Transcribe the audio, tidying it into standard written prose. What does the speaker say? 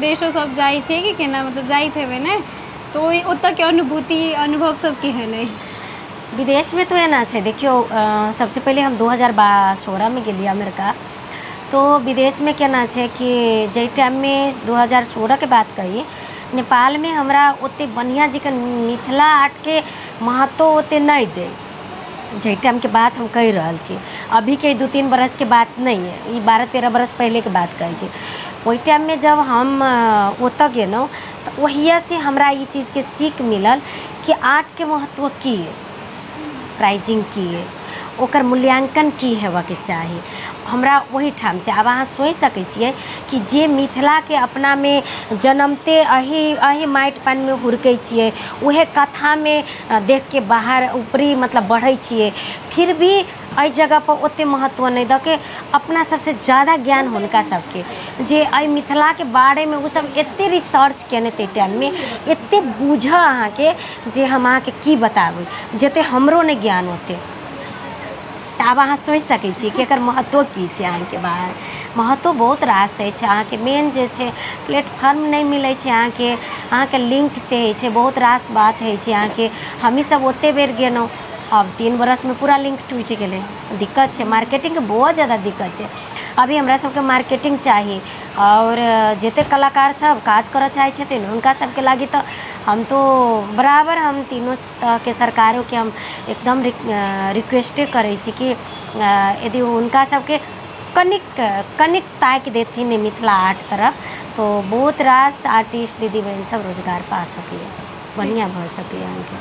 देशो सब जाइ छै कि केना, मतलब जाइत हेबै ने, तऽ ओहि ओतऽके अनुभूति अनुभव सब केहन अइ? विदेशमे तऽ एना छै, देखियौ, सबसँ पहिले हम 2016मे गेलियै अमेरिका। तो विदेशमे केना छै कि जाहि टाइममे 2016के बात कही, नेपालमे हमरा ओतेक बढ़िआँ जकाँ मिथिला आर्टके महत्व ओतेक नहि दै। जाहि टाइमके बात हम कहि रहल छी, अभीके 2-3 बरसके बात नहि अइ, ई 12-13 बरस पहिलेके बात कहै छी। ओहि टाइममे जब हम ओतऽ गेलहुँ तऽ ओहियासँ हमरा ई चीजके सीख मिलल कि आर्टके महत्व की अइ, प्राइजिंग की अइ, ओकर मूल्याङ्कन की हेबाके चाही। हमरा ओहिठामसँ आब अहाँ सोचि सकै छियै कि जे मिथिलाके अपनामे जनमते एहि एहि माटि पानिमे हुरकै छियै, उएह कथामे देखके बाहर ऊपरी मतलब बढ़ै छियै, फिर भी एहि जगहपर ओतेक महत्व नहि दऽ के अपना सबसँ ज्यादा ज्ञान हुनका सबके, जे एहि मिथिलाके बारेमे ओसब एतेक रिसर्च केने ताहि टाइममे, एतेक बूझऽ अहाँके जे हम अहाँके की बताबू, जतेक हमरो नहि ज्ञान ओतेक। तऽ आब अहाँ सोचि सकै छी कि एकर महत्व की छै। अहाँके बाहर महत्व बहुत रास अछि। अहाँके मेन जे छै प्लेटफॉर्म नहि मिलै छै अहाँके, अहाँके लिंकसँ होइ छै, बहुत रास बात होइ छै अहाँके। हमहीँ सब ओतेक बेर गेलहुँ, आब 3 बरसमे पूरा लिंक टूटि गेलै। दिक्कत छै मार्केटिंगके, बहुत जादा दिक्कत छै। अभी हमरा सबके मार्केटिंग चाही आओर जतेक कलाकार सब काज करऽ चाहै छथिन, हुनका सबके लागि तऽ हम तो बराबर, हम तीनो तरहके सरकारोके हम एकदम रिक्वेस्टे करै छी कि यदि हुनका सबके कनिक कनिक ताकि देथिन मिथिला आर्ट तरफ तऽ बहुत रास आर्टिस्ट दीदी बहिन सब रोजगार पा सकैए, बढ़िआँ भऽ सकैए अहाँके।